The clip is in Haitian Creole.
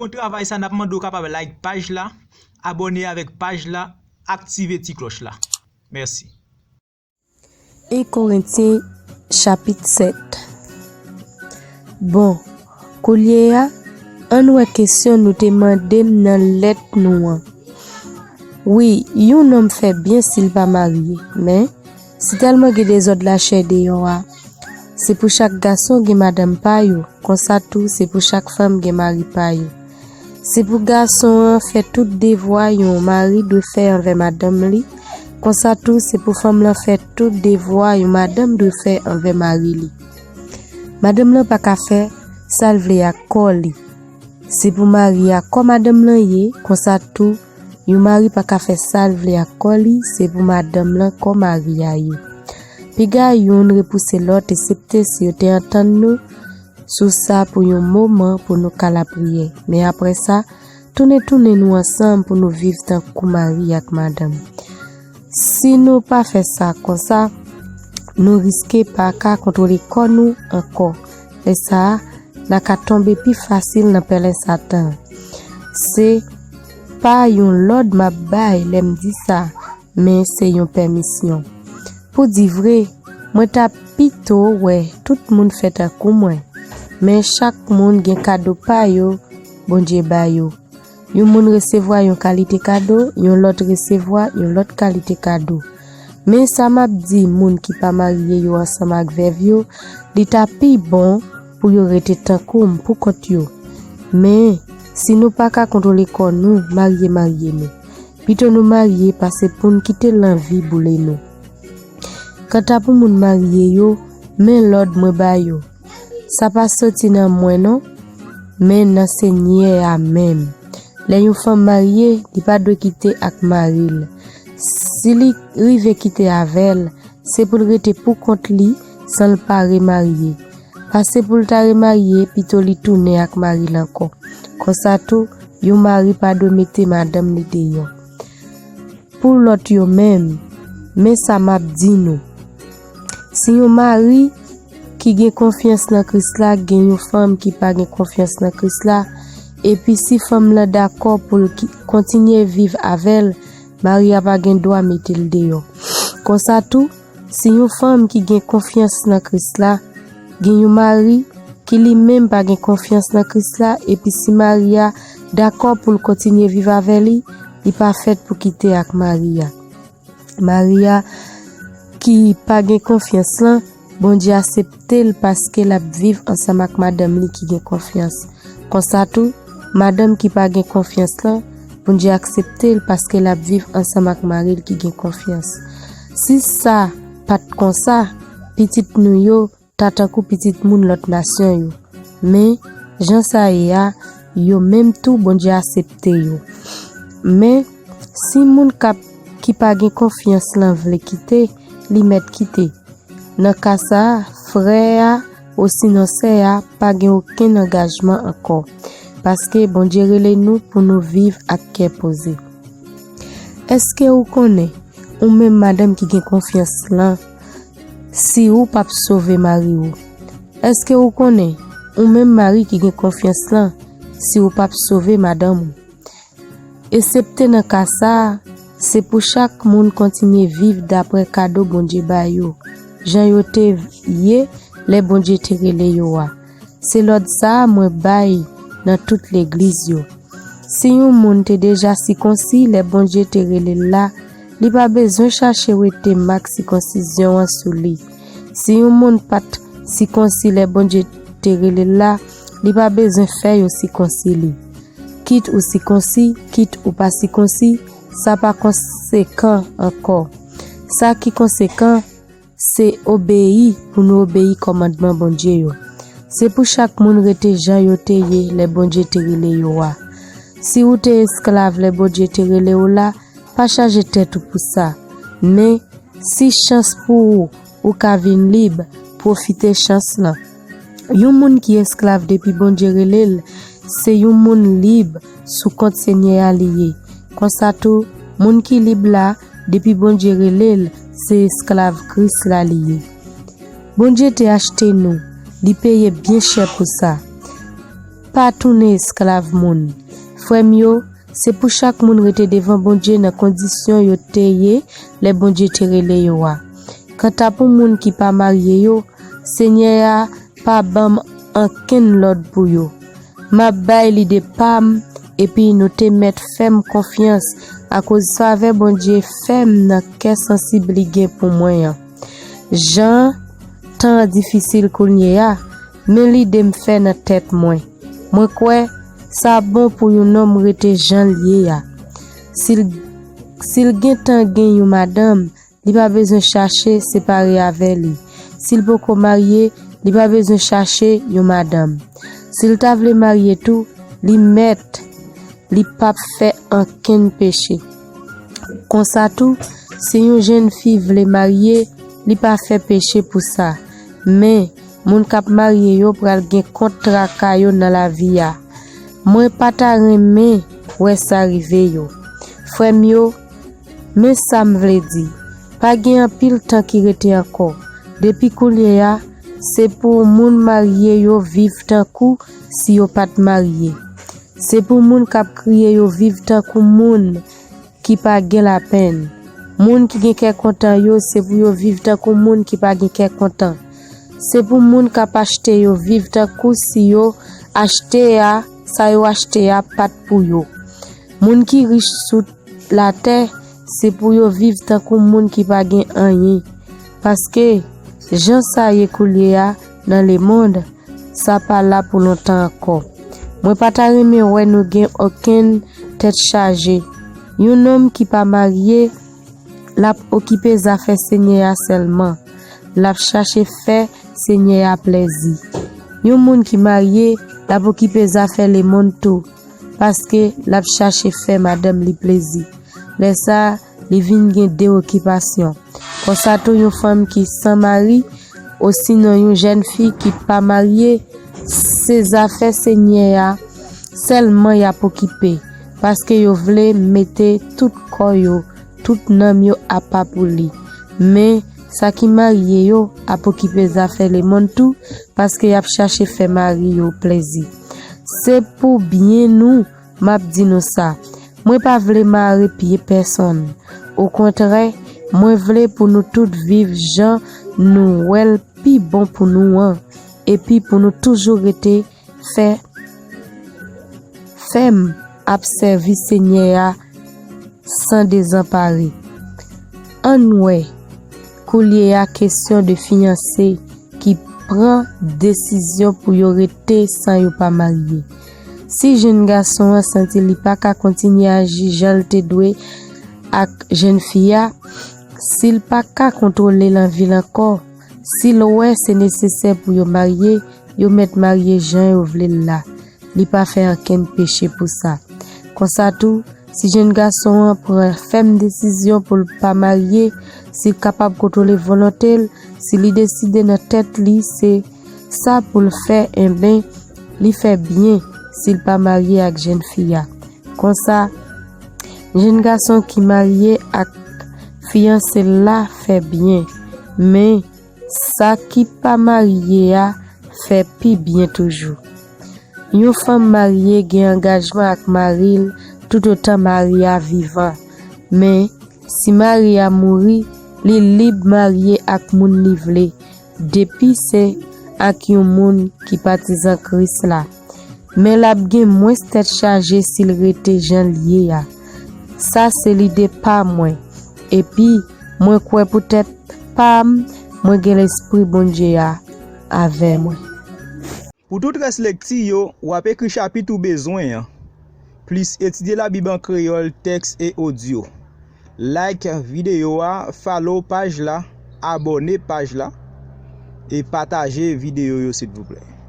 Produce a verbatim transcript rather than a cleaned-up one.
Bon travay sa, n ap mande w kapab like paj la, abòne avèk paj la, aktive ti klòch la. Mèsi. En Korentyen, chapit sèt. Bon, koulye a, ann wè kesyon nou te mande m nan lèt nou an. Wi, yon nonm fè byen si l pa marye, men, si tèlman gen dezòd lachè deyò a, se pou chak gason gen madanm pa yo, konsa tou se pou chak fanm gen mari pa yo. Se pou gason an fè tout devwa yon mari dwe fè anvè madanm li, konsa tou se pou fanm lan fè tout devwa yon madanm dwe fè anvè mari li. Madanm lan pa ka fè sa l vle ak kò li. Se pou mari a kò madanm lan ye, konsa tou yon mari pa ka fè sa l vle ak kò li, se pou madanm lan kò mari a ye. Piga youn repouse lòt, esepte si yo te antann nou sou sa pou yon moman pou nou ka lapriyè. Men apre sa, tounen tounen nou ansanm pou nou viv tankou mari ak madanm. Si nou pa fè sa konsa, nou riske pa ka kontwole kò nou ankò. Lè sa a, n a ka tonbe pi fasil nan pèlen Satan an. Se pa yon lòd m ap bay lè m di sa, men se yon pèmisyon. Pou di vre, mwen ta pito wè tout moun fè tankou mwen. Men chak moun gen kado pa yo Bondye ba yo. Yon moun resevwa yon kalite kado, yon lòt resevwa yon lòt kalite kado. Men sa m ap di moun ki pa marye yo ansanm ak vèv yo, li ta pi bon pou yo rete tankou m poukont yo. Men, si nou pa ka kontwole kò nou, marye marye nou. Pito nou marye pase pou n kite lanvi boule nou. Kanta pou moun marye yo, men lòd mwen ba yo. Sa pa soti nan mwen non, men nan Senyè a menm. Lè yon fanm marye, li pa dwe kite ak mari l. Si li rive kite avè l, se pou l rete poukont li san l pa remarye. Pase pou l ta remarye, pito li tounen ak mari l ankò. Konsa tou, yon mari pa dwe mete madanm li deyò. Pou lòt yo menm, men sa m ap di nou. Si yon mari ki gen konfyans nan Kris la gen yon fanm ki pa gen konfyans nan Kris la, epi si fanm lan dakò pou l ki-, kontinye viv avè l, mari a pa gen dwa mete l deyò. Konsa tou, si yon fanm ki gen konfyans nan Kris la gen yon mari ki li menm pa gen konfyans nan Kris la, epi si mari a dakò pou l kontinye viv avè li, li pa fèt pou kite ak mari a. Mari a ki pa gen konfyans lan, Bondye aksepte l paske l ap viv ansanm ak madanm li ki gen konfyans. Konsa tou, madanm ki pa gen konfyans lan, Bondye aksepte l paske l ap viv ansanm ak mari l ki gen konfyans. Si sa pa t konsa, pitit nou yo ta tankou pitit moun lòt nasyon yo. Men, jan sa ye a, yo menm tou Bondye aksepte yo. Men, si moun k ap, ki pa gen konfyans lan vle kite, li mèt kite. Nan ka sa a, frè a, osinon sè a, pa gen okenn angajman ankò, paske Bondye rele nou pou nou viv ak kè poze. Èske ou konnen, ou menm madanm ki gen konfyans lan, si ou p ap sove mari ou? Èske ou konnen, ou menm mari ki gen konfyans lan, si ou p ap sove madanm ou? Esepte nan ka sa a, se pou chak moun kontinye viv dapre kado Bondye ba yo, jan yo te ye lè Bondye te rele yo a. Se lòd sa a mwen bay nan tout legliz yo. Si yon moun te deja sikonsi lè Bondye te rele l la, li pa bezwen chache wete mak sikonsizyon an sou li. Si yon moun pa t sikonsi lè Bondye te rele l la, li pa bezwen fè yo sikonsi li. Kit ou sikonsi, kit ou pa sikonsi, sa pa konsekan ankò. Sa ki konsekan, se obeyi pou nou obeyi kòmandman Bondye yo. Se pou chak moun rete jan yo te ye lè Bondye te rele yo a. Si ou te esklav lè Bondye te rele w la, pa chaje tèt ou pou sa. Men, si chans pou ou, ou ka vin lib, pwofite chans lan. Yon moun ki esklav depi Bondye rele l, se yon moun lib sou kont Senyè a li ye. Konsa tou, moun ki lib la, depi Bondye rele l, se esklav Kris la li ye. Bondye te achte nou, li peye byen chè pou sa. pa tounen esklav moun. Frè m yo, se pou chak moun rete devan Bondye nan kondisyon yo te ye lè Bondye te rele yo a. Kanta pou moun ki pa marye yo, Senyè a pa ban m ankenn lòd pou yo. M ap bay lide pa m, epi nou te mèt fè m konfyans, akoz favè Bondye fè m nan kè sansib li gen pou mwen an. Jan tan an difisil kounye a, men lide m fè nan tèt mwen. Mwen kwè sa bon pou yon nonm rete jan l ye a. Si l, si l gentan gen yon madanm, li pa bezwen chache separe avè li. Si l poko marye, li pa bezwen chache yon madanm. Si l ta vle marye tou, li mèt, li p ap fè ankenn peche. Konsa tou, si yon jèn fi vle marye, li pa fè peche pou sa. Men, moun k ap marye yo pral gen kont traka yo nan lavi a. Mwen pa ta renmen wè sa rive yo. Frè m yo, men sa m vle di, pa gen anpil tan ki rete ankò. Depi kounye a, se pou moun marye yo viv tankou si yo pa t marye. Se pou moun k ap kriye yo viv tankou moun ki pa gen lapenn. Moun ki gen kè kontan yo, se pou yo viv tankou moun ki pa gen kè kontan. Se pou moun k ap achte yo viv tankou si yo achte a, sa yo achte a pa t pou yo. Moun ki rich sou latè, se pou yo viv tankou moun ki pa gen anyen. Paske, jan sa ye koulye a nan lemonn, sa pa la pou lontan ankò. Mwen pa ta renmen wè nou gen okenn tèt chaje. Yon nonm ki pa marye, l ap okipe zafè Senyè a sèlman. L ap chache fè Senyè a plèzi. Yon moun ki marye, l ap okipe zafè lemonn tou, paske l ap chache fè madanm li plezi. Lè sa a, li vin gen de okipasyon. Konsa tou, yon fanm ki san mari, osinon yon jèn fi ki pa marye, se zafè Senyè a sèlman y ap okipe, paske yo vle mete tout kò yo, tout nanm yo apa pou li. Men, sa ki marye yo ap okipe zafè lemonn tou, paske y ap chache fè mari yo plezi. Se pou byen nou m ap di nou sa. Mwen pa vle mare pye pèsonn. Okontrè, mwen vle pou nou tout viv jan nou wè l pi bon pou nou an, epi pou nou toujou rete fè, fèm ap sèvi Senyè a san dezanpare. Ann wè, koulye a kesyon de fiyanse ki pran desizyon pou yo rete san yo pa marye. Si jèn gason an santi li pa ka kontinye aji jan l te dwe ak jèn fi a, si l pa ka kontwole lanvi l ankò, si l wè se nesesè pou yo marye, yo mèt marye jan yo vle l la. Li pa fè ankenn peche pou sa. Konsa tou, si jèn gason an pran fèm desizyon pou l pa marye, si l kapab kontwole volonte l, si li deside nan tèt li se sa pou l fè, enben, li fè byen si l pa marye ak jèn fi a. Konsa, jèn gason ki marye ak fiyanse l la fè byen, men sa ki pa marye a fè pi byen toujou. Yon fanm marye gen angajman ak mari l toutotan mari a vivan. Men, si mari a mouri, li lib marye ak moun li vle, depi se ak yon moun ki patizan Kris la. Men l ap gen mwens tèt chaje si l rete jan l ye a. Sa se lide pa mwen. Epi, mwen kwè pou tèt pa m, mwen gen Lespri Bondye a avè mwen. Pou tout rès lekti yo, w ap ekri chapit ou bezwen an, plis etidye Labib an kreyòl, tèks e odyo. Like videyo a, follow paj la, abòne paj la, e pataje videyo yo silvouplè.